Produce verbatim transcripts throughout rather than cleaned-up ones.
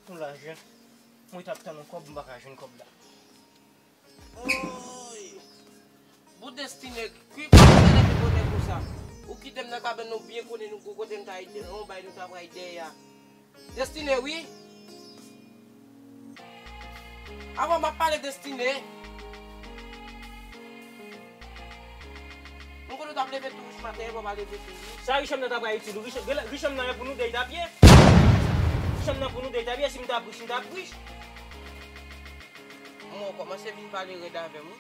Pou lajan, mwen t ap tann yon kòb, m pa ka jwenn kòb la. Oy! Bout Destine, ki kote w te leve bonè konsa? Ou kite m nan kabann nou byen konnen nou gwo kote m ta ede, yon bay nou ta pral dèyè a. Destine, wi. Avan m ap pale Destine. M konnen w t ap leve tou rich maten, w pa leve tou rich. Sa rich an nan ta pral itil ou? Rich, rich an nan pou nou de l t ap ye. Rich an nan pou nou de l t ap ye. Si m t ap rich, m t ap rich. Mwen kòmanse vin pale rèd avè m, wi.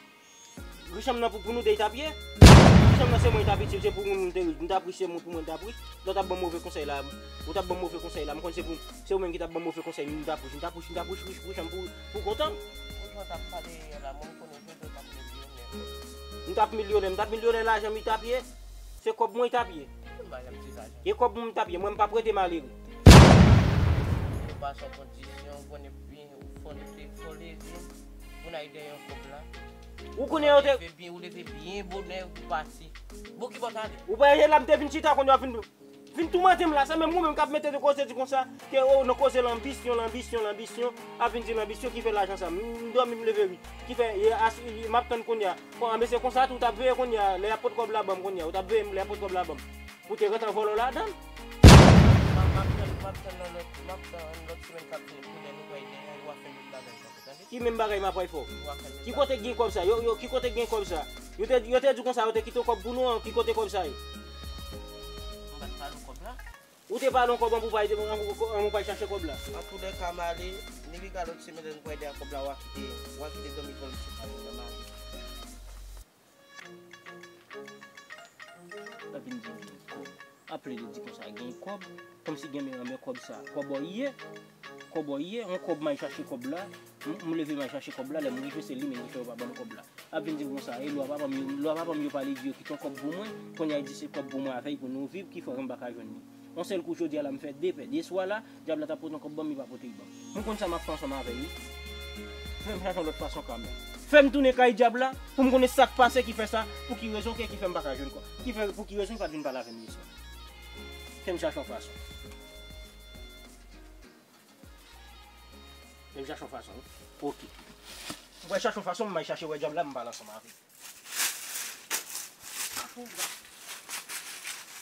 Rich an nan pou, pou nou de l t ap ye. Rich an nan se mwen l t ap itil, se pou moun m te rich. M t ap rich, se mwen pou mwen l t ap rich. Lè w t ap ban m move konsèy la, ou t ap ban m move konsèy la, m konn se pou, se ou menm ki t ap ban m move konsèy, m t ap rich, m t ap rich, m t ap rich, rich, rich an pou, pou kontan. Pou jan w t ap pale yè la, mwen m konnen jodi w t ap milyonè. M t ap milyonè, m t ap milyonè, lajan m t ap ye. Se kòb mwen l t ap ye. Mwen m pa janm di lajan. E kòb mwen m t ap ye, mwen m p ap rete malere. Ou pa san kondisyon, ou konnen byen, ou fò leve, fò leve. Moun ay dèyè yon kòb la. Ou konnen yo te. Ou leve byen, ou leve byen bonè, ou pati. Bon, ki bò w t ale? Ou pa wè la m te vin chita kounye a vin, vin toumante m la, se menm ou menm k ap mete de koze di konsa, ke o nan koze lanbisyon, lanbisyon, lanbisyon, ap vin di lanbisyon ki fè lajan sa. M, m dòmi m leve wi. Ki fè, e, as, e, m ap tann kounye a. Bon, men se konsa tou, w t ap veye kounye a, lè y ap pot kòb la ban m kounye a, ou t ap veye m lè y ap pot kòb la ban m. Pou te rantre vòlò ladan l. M ap, m ap tann, m ap tann nan lòt, m ap tann lòt semèn k ap vini pou lè nou pral dèyè, ou a fè lòt bagay tankou, tande? Ki menm bagay m ap pral fè w? Ou a fè lòt bagay. Ki kote k gen kòb sa? Yo, yo, ki kote k gen kòb sa? Yo te, yo te di konsa, yo te kite kòb pou nou an, ki kote kòb sa ye? M pa t pale w kòb la. Ou te pale yon kòb an pou pale, an pou, an pou pale chache kòb la. Antoulèka, m ale, ni piga lòt semèn lè nou pral dèyè kòb la, w a kite, w a kite dòmi vòlò sou kay ou nan mari. Ap vin di gen kòb. Ap plede di konsa gen kòb. Kòmsi gen men anben kòb sa. Kòb ou ye. Kòb ou ye. Yon kòb m al chache kòb la. M, m leve m al chache kòb la. Lè m rive se li menm ki fè yo pa ban m kòb la. Ap vin di m konsa. E lwa papa m yo, lwa papa m yo pale di yo kite yon kòb pou mwen. Kounye a li di se kòb pou mwen avè l pou nou viv ki fè m pa ka jwenn li. Yon sèl kou jodi a la m fè de pè. De swa la, dyab la t ap pote yon kòb ban m, li pa pote l ban m. M konn sa m ap fè ansanm avè l wi. Fè m chache yon lòt fason kanmenm. Fè m tounen kay dyab la pou m konnen sa k pase ki fè sa, pou ki rezon ke ki fè m pa ka jwenn kò. Ki fè, pou ki rezon li pa t vin pale avè m yè swa. Fè m chache yon fason. Fè m chache yon fason wi. Oke. M pral chache yon fason, m al chache wè dyab la, m pale ansanm avè l.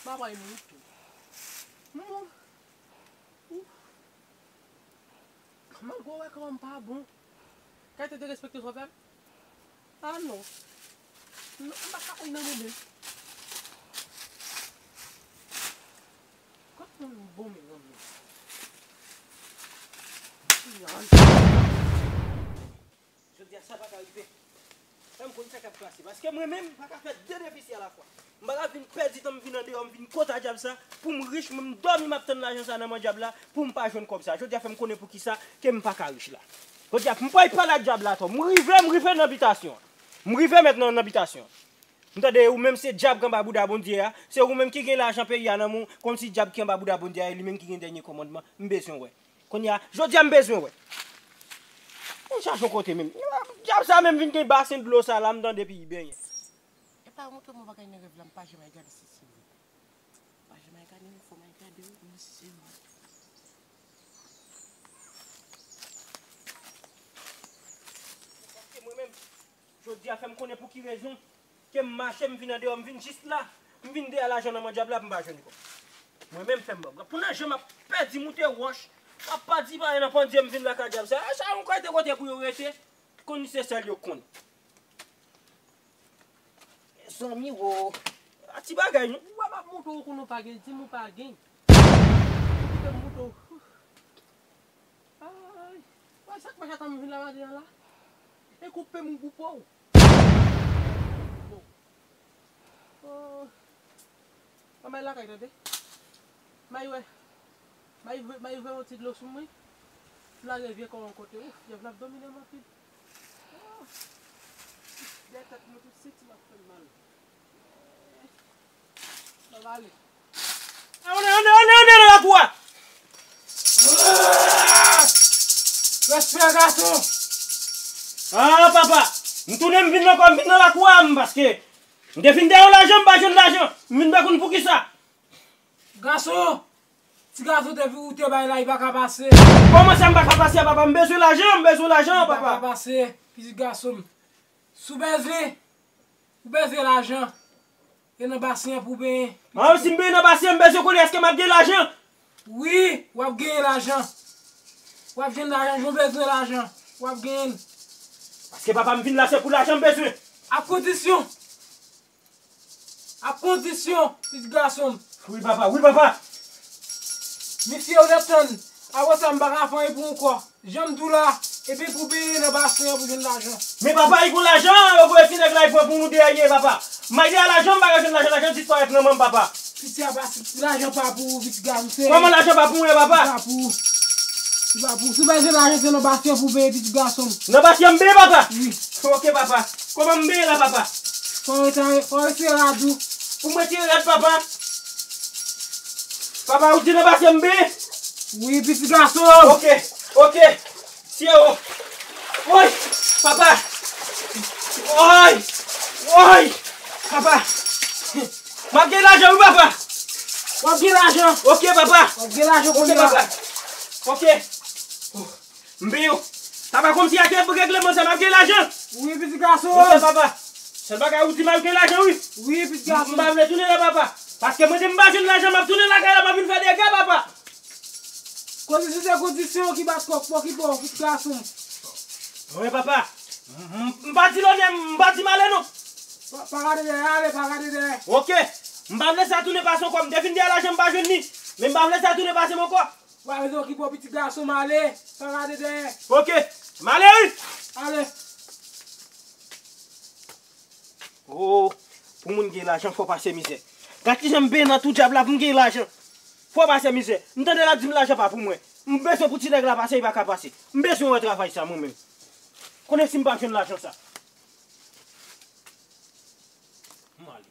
Papa e nou tou. Mwen. Malgre w wè kòman m pa bon. Kalite derespekte sa w fè m? Ah non. Non, m pa ka konn nan mwen menm. Kot moun bon menm nan mwen? Jodi a sa pa ka rive. Fè m konn sa k ap pase. Paske mwen menm, m pa ka fè de defisi alafwa. M pa ka vin pèdi tan m vin andeyò, m vin kòt a dyab sa, pou m rich, mwen m dòmi m ap tann lajan sa nan men dyab la, pou m pa jwenn kòb sa. Jodi a fè m konnen poukisa ke m pa ka rich la. Jodi a m pral pale ak dyab la atò. M rive, m rive nan bitasyon an. M rive mentnan nan bitasyon an. M tande ou menm se dyab k anba bouda Bondye a. Se ou menm ki gen lajan peyi a nan men w, kòmsi dyab ki anba bouda Bondye a, e li menm ki gen dènye kòmandman. M bezwen wè. Kounye a, jodi a m bezwen wè. Mwen chache yon kote menm. Dyab sa menm vin gen basen dlo sa la, m tande epi li benyen. Epa montre mwen bagay nan rèv la, m pa janm al gade si se vre. M pa janm al gade, men fò m al gade wi, pou mwen si se vre. Paske mwen menm, jodi a fè m konnen pou ki rezon ke m mache, m vin andeyò, m vin jis la, m vin dèyè lajan nan men dyab la pou m pa jwenn kòb. Mwen menm fè m bòg. Pou nan jan m ap pèdi moute wòch, m ap pa di pa nan pandye m vin lakay dyab sa. Sa yon kalite kote pou yo rete, konn se sèl yo konn. Mezanmi wo. A ti bagay nou. Ou wè m ap montre w konnen w pa gen, di m ou pa gen. Ou kite m montre w. Ay, wè sa k fè chata m vin la maten an la? E koupe m koupe w. Oh. Anmay lakay tande. May wè. May vè, may vè yon ti dlo sou mwen. M lage vye kò yon kote. Ouf, dyab la ap domine m anpil. Oh. Dèyè tèt mwen tout senti m ap fè m mal. Sa va ale. Ann, ann, ann, ann, ann nan lakou a! Respè gason! Ah, papa! M tounen, m vin nan kò, m vin nan lakou a, m, paske m te fin dèyè yon lajan, m pa jwenn lajan. M vin pa konn poukisa. Gason! Ti gason te vin ou te bay la, li pa ka pase. Kòman sa m pa ka pase, papa? M bezwen lajan, m bezwen lajan, papa. Li pa ka pase, pitit gason m. Si w bezwen, ou bezwen lajan, e nan basen an pou w benyen. Ah, si m benyen nan basen an, m bezwen konnen èske m ap gen lajan. Wi, w ap genyen lajan. W ap jwenn lajan, jan w bezwen lajan. W ap genyen l. Paske papa, m vin la, se pou lajan m bezwen. A kondisyon. A kondisyon, pitit gason m. Wi, papa, wi, papa. Misye, ou t ap tann. Apre sa, m pa ka fè anyen pou ou ankò. Jan m di w la, epi pou benyen nan basen an pou jwenn lajan. Men papa, li gon lajan, yo voye ti nèg la, li pran pou nou dènye, papa. M ale a lajan, m pa ka jwenn lajan, lajan disparèt nan men m, papa. Piti a pa, lajan pa pou ou, pitit gason m, se... Kòman lajan pa pou mwen, papa? Li pa pou ou. Li pa pou ou. Si w bezwen lajan, se nan basen an pou benyen, pitit gason m. Nan basen an m benyen, papa? Wi. Ok, papa. Kòman m benyen la, papa? Fò w retire, fò w retire rad ou. Pou mwen tire rad, papa? Papa, ou di nan basen an m benyen? Wi, pitit gason. Ok, ok. Tiye o. Woy, papa. Woy, woy, papa. M ap gen lajan, wi, papa. W ap gen lajan. Ok, papa. W ap gen lajan kounye a. Ok, papa. Ok. M benyen. Papa, kòmsi a gen regleman sa, m ap gen lajan. Wi, pitit gason. Ok, papa. Sèl bagay ou di m ap gen lajan, wi. Wi, pitit gason. M pa vle tounen la, papa. Paske mwen di m pa jwenn lajan, m ap tounen lakay la, m ap vin fè dega, papa. Kote sou se kondisyon ki bat kòk, pòkipò, pitit gason. Wi, papa. M, m, m pa di lònè, m pa di m ale, non. Pa, pa gade dèyè, ale, pa gade dèyè. Ok. M pa vle sa tounen pase ankò. M te vin dèyè lajan, m pa jwenn li. Men m pa vle sa tounen pase m ankò. Wa rezon ki bon pitit gason m ale, pa gade dèyè. Ok, m ale wi. Ale. Oh, pou moun gen lajan, fò pase mizè. Gad kijan m benyen nan tout dyab la pou m gen lajan. Fò pase mizè. M tande l ap di m lajan pa pou mwen. M bezwen pou ti nèg la pase, li pa ka pase. M bezwen wè travay sa mwen menm. Konnen si m pa jwenn lajan sa. M ale.